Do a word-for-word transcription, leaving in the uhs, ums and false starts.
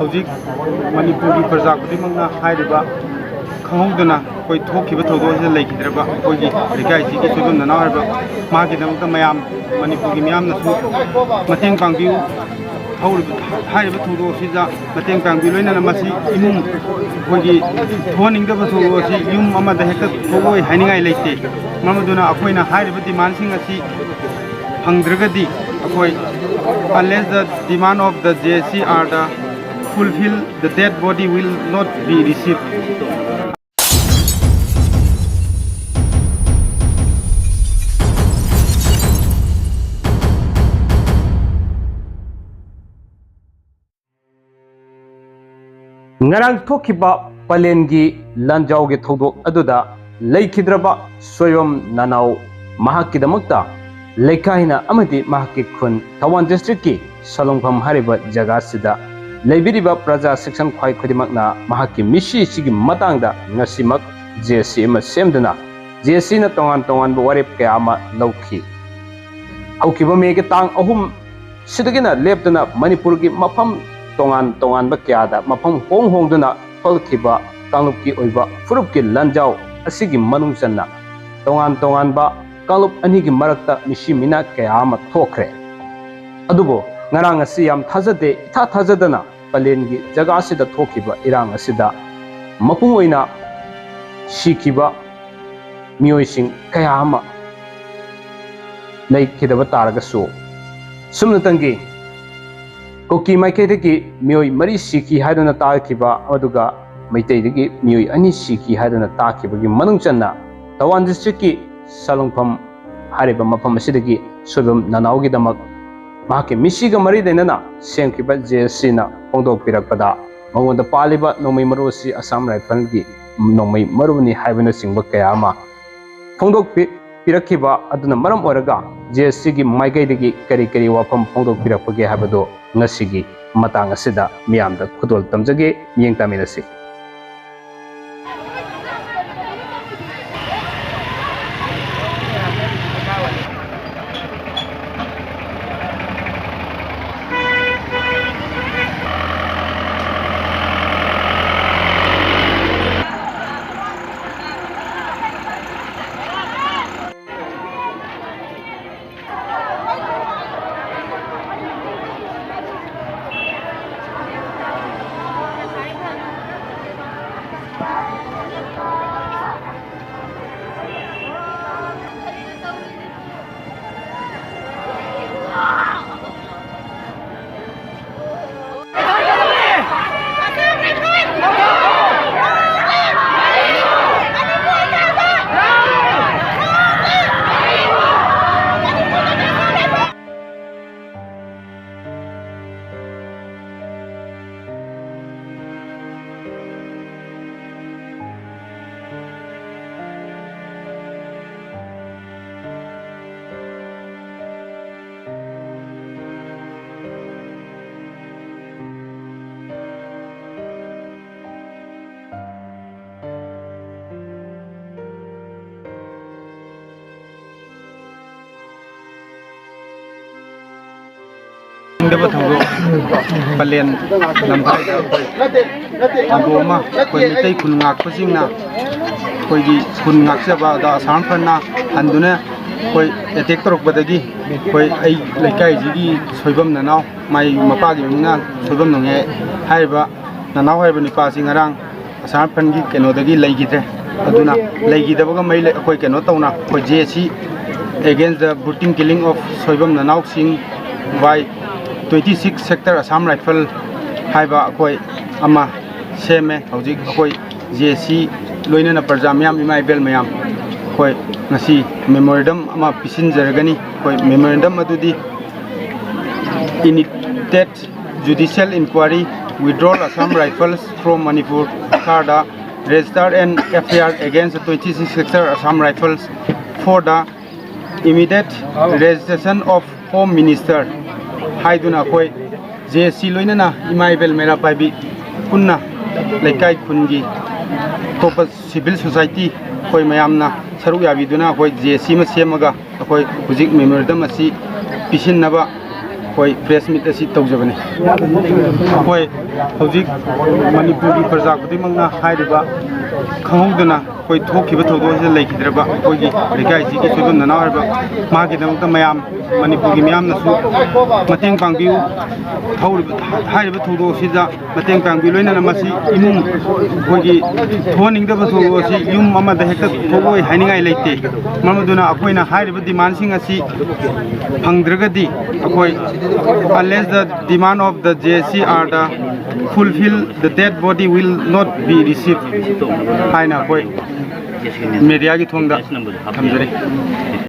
ꯍꯧꯖꯤꯛ ꯃꯅꯤꯄꯨꯔꯒꯤ ꯄ꯭ꯔꯖꯥ ꯈꯨꯗꯤꯡꯃꯛꯅ ꯍꯥꯏꯔꯤꯕ ꯈꯪꯍꯧꯗꯅ ꯑꯩꯈꯣꯏ ꯊꯣꯛꯈꯤꯕ ꯊꯧꯗꯣꯛ ꯑꯁꯤꯗ ꯂꯩꯈꯤꯗ꯭ꯔꯕ ꯑꯩꯈꯣꯏꯒꯤ ꯂꯩꯀꯥꯏꯁꯤꯒꯤ ꯁꯣꯏꯕꯝ ꯅꯅꯥꯎ ꯍꯥꯏꯔꯤꯕ ꯃꯍꯥꯛꯀꯤꯗꯃꯛꯇ ꯃꯌꯥꯝ ꯃꯅꯤꯄꯨꯔꯒꯤ ꯃꯤꯌꯥꯝꯅꯁꯨ ꯃꯇꯦꯡ ꯄꯥꯡꯕꯤꯌꯨ꯫ ꯍꯧꯔꯤꯕ, ꯍꯥꯏꯔꯤꯕ ꯊꯧꯗꯣꯛ ꯑꯁꯤꯗ ꯃꯇꯦꯡ ꯄꯥꯡꯕꯤꯌꯨ꯫ ꯂꯣꯏꯅꯅ ꯃꯁꯤ ꯏꯃꯨꯡ ꯑꯩꯈꯣꯏꯒꯤ ꯊꯣꯛꯍꯟꯅꯤꯡꯗꯕ ꯊꯧꯗꯣꯛ ꯑꯁꯤ ꯌꯨꯝ ꯑꯃꯗ ꯍꯦꯛꯇ ꯊꯣꯛꯂꯣꯏ ꯍꯥꯏꯅꯤꯡꯉꯥꯏ ꯂꯩꯇꯦ꯫ ꯃꯔꯝ ꯑꯗꯨꯅ ꯑꯩꯈꯣꯏꯅ ꯍꯥꯏꯔꯤꯕ ꯗꯤꯃꯥꯟꯁꯤꯡ ꯑꯁꯤ ꯐꯪꯗ꯭ꯔꯒꯗꯤ ꯑꯩꯈꯣꯏ, unless the demand of the J S C are the fulfill, the dead body will not be received. ꯉꯔꯥꯡ ꯊꯣꯛꯈꯤꯕ ꯄꯂꯦꯟꯒꯤ ꯂꯥꯟꯖꯥꯎꯒꯤ ꯊꯧꯗꯣꯛ ꯑꯗꯨꯗ ꯂꯩꯈꯤꯗ꯭ꯔꯕ ꯁꯣꯏꯕꯝ ꯅꯅꯥꯎ, ꯃꯍꯥꯛꯀꯤꯗꯃꯛꯇ ꯂꯩꯀꯥꯏꯅ ꯑꯃꯗꯤ ꯃꯍꯥꯛꯀꯤ ꯈꯨꯟ ꯊꯧꯕꯥꯜ district ꯀꯤ ꯁꯂꯨꯡꯐꯝ ꯍꯥꯏꯔꯤꯕ ꯖꯒꯥꯁꯤꯗ ꯂꯩꯕꯤꯔꯤꯕ ꯄ꯭ꯔꯖꯥ section ꯈ꯭ꯋꯥꯏ ꯈꯨꯗꯤꯡꯃꯛꯅ ꯃꯍꯥꯛꯀꯤ ꯃꯤꯁꯤ ꯑꯁꯤꯒꯤ ꯃꯇꯥꯡꯗ ꯉꯁꯤꯃꯛ J S C ꯑꯃ ꯁꯦꯝꯗꯨꯅ J S C ꯅ ꯇꯣꯉꯥꯟ ꯇꯣꯉꯥꯟꯕ ꯋꯥꯔꯦꯞ ꯀꯌꯥ ꯑꯃ ꯂꯧꯈꯤ꯫ ꯍꯧꯈꯤꯕ ꯃꯦꯒꯤ ꯇꯥꯡ ꯑꯍꯨꯝ ꯁꯤꯗꯒꯤꯅ ꯂꯦꯞꯇꯨꯅ ꯃꯅꯤꯄꯨꯔꯒꯤ ꯃꯐꯝ ꯇꯣꯉꯥꯟ ꯇꯣꯉꯥꯟꯕ ꯀꯌꯥꯗ ꯃꯐꯝ ꯍꯣꯡ ꯍꯣꯡꯗꯨꯅ ꯊꯣꯛꯈꯤꯕ ꯀꯥꯡꯂꯨꯞꯀꯤ ꯑꯣꯏꯕ ꯐꯨꯔꯨꯞꯀꯤ ꯂꯥꯟꯖꯥꯎ ꯑꯁꯤꯒꯤ ꯃꯅꯨꯡ ꯆꯟꯅ ꯇꯣꯉꯥꯟ ꯇꯣꯉꯥꯟꯕ ꯀꯥꯡꯂꯨꯞ ꯑꯅꯤꯒꯤ ꯃꯔꯛꯇ ꯃꯤꯁꯤ ꯃꯤꯅꯥ ꯀꯌꯥ ꯑꯃ ꯊꯣꯛꯈ꯭ꯔꯦ꯫ ꯑꯗꯨꯕꯨ ꯉꯔꯥꯡ ꯑꯁꯤ ꯌꯥꯝ ꯊꯥꯖꯗꯦ, ꯏꯊꯥ ꯊꯥꯖꯗꯅ ꯄꯂꯦꯟꯒꯤ ꯖꯒꯥ ꯑꯁꯤꯗ ꯊꯣꯛꯈꯤꯕ ꯏꯔꯥꯡ ꯑꯁꯤꯗ ꯃꯄꯨꯡ ꯑꯣꯏꯅ ꯁꯤꯈꯤꯕ ꯃꯤꯑꯣꯏꯁꯤꯡ ꯀꯌꯥ ꯑꯃ ꯂꯩꯈꯤꯗꯕ ꯇꯥꯔꯒꯁꯨ, ꯁꯨꯞꯅꯇꯪꯒꯤ ꯀꯨꯀꯤ ꯃꯥꯏꯀꯩꯗꯒꯤ ꯃꯤꯑꯣꯏ ꯃꯔꯤ ꯁꯤꯈꯤ ꯍꯥꯏꯗꯨꯅ ꯇꯥꯈꯤꯕ, ꯑꯗꯨꯒ ꯃꯩꯇꯩꯗꯒꯤ ꯃꯤꯑꯣꯏ ꯑꯅꯤ ꯁꯤꯈꯤ ꯍꯥꯏꯗꯨꯅ ꯇꯥꯈꯤꯕꯒꯤ ꯃꯅꯨꯡ ꯆꯟꯅ ꯊꯧꯕꯥꯜ district ꯀꯤ ꯁꯂꯨꯡꯐꯝ ꯍꯥꯏꯔꯤꯕ ꯃꯐꯝ ꯑꯁꯤꯗꯒꯤ ꯁꯣꯏꯕꯝ ꯅꯅꯥꯎꯒꯤꯗꯃꯛ ꯃꯍꯥꯛꯀꯤ ꯃꯤꯁꯤꯒ ꯃꯔꯤ ꯂꯩꯅꯅ ꯁꯦꯝꯈꯤꯕ J S C ꯅ ꯐꯣꯡꯗꯣꯛꯄꯤꯔꯛꯄꯗ ꯃꯉꯣꯟꯗ ꯄꯥꯜꯂꯤꯕ ꯅꯣꯡꯃꯩ ꯃꯔꯨ ꯑꯁꯤ Assam Rifle ꯒꯤ ꯅꯣꯡꯃꯩ ꯃꯔꯨꯅꯤ ꯍꯥꯏꯕꯅꯆꯤꯡꯕ ꯀꯌꯥ ꯑꯃ ꯐꯣꯡꯗꯣꯛꯄꯤ-, ꯄꯤꯔꯛꯈꯤꯕ ꯑꯗꯨꯅ ꯃꯔꯝ ꯑꯣꯏꯔꯒ J S C ꯒꯤ ꯃꯥꯏꯀꯩꯗꯒꯤ ꯀꯔꯤ ꯀꯔꯤ ꯋꯥꯐꯝ ꯐꯣꯡꯗꯣꯛꯄꯤꯔꯛꯄꯒꯦ ꯍꯥꯏꯕꯗꯨ ꯉꯁꯤꯒꯤ ꯃꯇꯥꯡ ꯑꯁꯤꯗ ꯃꯤꯌꯥꯝꯗ ꯈꯨꯗꯣꯜ ꯇꯝꯖꯒꯦ, ꯃꯤꯠꯌꯦꯡ ꯇꯥꯃꯤꯟꯅꯁꯤ꯫ ꯊꯧꯗꯣꯛ ꯄꯂꯦꯟ ꯂꯝꯈꯥꯏꯗ ꯑꯩꯈꯣꯏ ꯊꯧꯗꯣꯛ ꯑꯃ ꯑꯩꯈꯣꯏ ꯃꯩꯇꯩ ꯈꯨꯟ ꯉꯥꯛꯄꯁꯤꯡꯅ ꯑꯩꯈꯣꯏꯒꯤ ꯈꯨꯟ ꯉꯥꯛꯆꯕ ꯑꯗ ꯑꯁꯥꯝ ꯐꯟꯅ ꯍꯟꯗꯨꯅ ꯑꯩꯈꯣꯏ ꯑꯦꯇꯦꯛ ꯇꯧꯔꯛꯄꯗꯒꯤ ꯑꯩꯈꯣꯏ ꯑꯩ ꯂꯩꯀꯥꯏꯁꯤꯒꯤ ꯁꯣꯏꯕꯝ ꯅꯅꯥꯎ ꯃꯥꯏ ꯃꯄꯥꯒꯤ ꯃꯃꯤꯡꯅ ꯁꯣꯏꯕꯝ ꯅꯣꯡꯉꯦ ꯍꯥꯏꯔꯤꯕ ꯅꯅꯥꯎ ꯍꯥꯏꯔꯤꯕ ꯅꯨꯄꯥꯁꯤ ꯉꯔꯥꯡ ꯑꯁꯥꯝ ꯐꯟꯒꯤ ꯀꯩꯅꯣꯗꯒꯤ ꯂꯩꯈꯤꯗ꯭ꯔꯦ꯫ ꯑꯗꯨꯅ ꯂꯩꯈꯤꯗꯕꯒ ꯃꯩ ꯂꯩ-, ꯑꯩꯈꯣꯏ ꯀꯩꯅꯣ ꯇꯧꯅ ꯑꯩꯈꯣꯏ J A C against the brutal killing of Soibam ꯅꯅꯥꯎꯁꯤꯡ by twenty six Sector Assam Rifle ꯍꯥꯏꯕ ꯑꯩꯈꯣꯏ ꯑꯃ ꯁꯦꯝꯃꯦ꯫ ꯍꯧꯖꯤꯛ ꯑꯩꯈꯣꯏ J A C ꯂꯣꯏꯅꯅ ꯄ꯭ꯔꯖꯥ ꯃꯌꯥꯝ, ꯏꯃꯥ ꯏꯕꯦꯜ ꯃꯌꯥꯝ, ꯑꯩꯈꯣꯏ ꯉꯁꯤ memorandum ꯑꯃ ꯄꯤꯁꯤꯟꯖꯔꯒꯅꯤ꯫ ꯑꯩꯈꯣꯏ memorandum ꯑꯗꯨꯗꯤ: Initiate judicial inquiry, withdrawal Assam Rifles from Manipur, third register an F I R against twenty six Sector Assam Rifles, ꯐꯣꯔꯗ immediate resignation of Home Minister ꯍꯥꯏꯗꯨꯅ ꯑꯩꯈꯣꯏ J A C ꯂꯣꯏꯅꯅ ꯏꯃꯥ ꯏꯕꯦꯜ ꯃꯩꯔꯥ ꯄꯥꯏꯕꯤ ꯄꯨꯟꯅ ꯂꯩꯀꯥꯏ ꯈꯨꯟꯒꯤ ꯑꯇꯣꯞꯄ civil society ꯑꯩꯈꯣꯏ ꯃꯌꯥꯝꯅ ꯁꯔꯨꯛ ꯌꯥꯕꯤꯗꯨꯅ ꯑꯩꯈꯣꯏ J A C ꯑꯃ ꯁꯦꯝꯃꯒ ꯑꯩꯈꯣꯏ ꯍꯧꯖꯤꯛ memorandum ꯑꯁꯤ ꯄꯤꯁꯤꯟꯅꯕ ꯑꯩꯈꯣꯏ press meet ꯑꯁꯤ ꯇꯧꯖꯕꯅꯤ꯫ ꯑꯩꯈꯣꯏ ꯍꯧꯖꯤꯛ ꯃꯅꯤꯄꯨꯔꯒꯤ ꯄ꯭ꯔꯖꯥ ꯈꯨꯗꯤꯡꯃꯛꯅ ꯍꯥꯏꯔꯤꯕ ꯈꯪꯍꯧꯗꯅ ꯑꯩꯈꯣꯏ ꯊꯣꯛꯈꯤꯕ ꯊꯧꯗꯣꯛ ꯑꯁꯤꯗ ꯂꯩꯈꯤꯗ꯭ꯔꯕ ꯑꯩꯈꯣꯏꯒꯤ ꯂꯩꯀꯥꯏꯁꯤꯒꯤ ꯁꯣꯏꯕꯝ ꯅꯅꯥꯎ ꯍꯥꯏꯔꯤꯕ ꯃꯥꯒꯤꯗꯃꯛꯇ ꯃꯌꯥꯝ ꯃꯅꯤꯄꯨꯔꯒꯤ ꯃꯤꯌꯥꯝꯅꯁꯨ ꯃꯇꯦꯡ ꯄꯥꯡꯕꯤꯌꯨ꯫ ꯍꯧꯔꯤꯕ, ꯍꯥꯏꯔꯤꯕ ꯊꯧꯗꯣꯛ ꯑꯁꯤꯗ ꯃꯇꯦꯡ ꯄꯥꯡꯕꯤ꯫ ꯂꯣꯏꯅꯅ ꯃꯁꯤ ꯏꯃꯨꯡ ꯑꯩꯈꯣꯏꯒꯤ ꯊꯣꯛꯍꯟꯅꯤꯡꯗꯕ ꯊꯧꯗꯣꯛ ꯑꯁꯤ ꯌꯨꯝ ꯑꯃꯗ ꯍꯦꯛꯇ ꯊꯣꯛꯂꯣꯏ ꯍꯥꯏꯅꯤꯡꯉꯥꯏ ꯂꯩꯇꯦ꯫ ꯃꯔꯝ ꯑꯗꯨꯅ ꯑꯩꯈꯣꯏꯅ ꯍꯥꯏꯔꯤꯕ demandꯁꯤꯡ ꯑꯁꯤ ꯐꯪꯗ꯭ꯔꯒꯗꯤ ꯑꯩꯈꯣꯏ, unless the demand of the J A C are the fulfill, the dead body will not be received ꯍꯥꯏꯅ ꯑꯩꯈꯣꯏ mediaꯒꯤ ꯊꯣꯡꯗ ꯊꯝꯖꯔꯤ꯫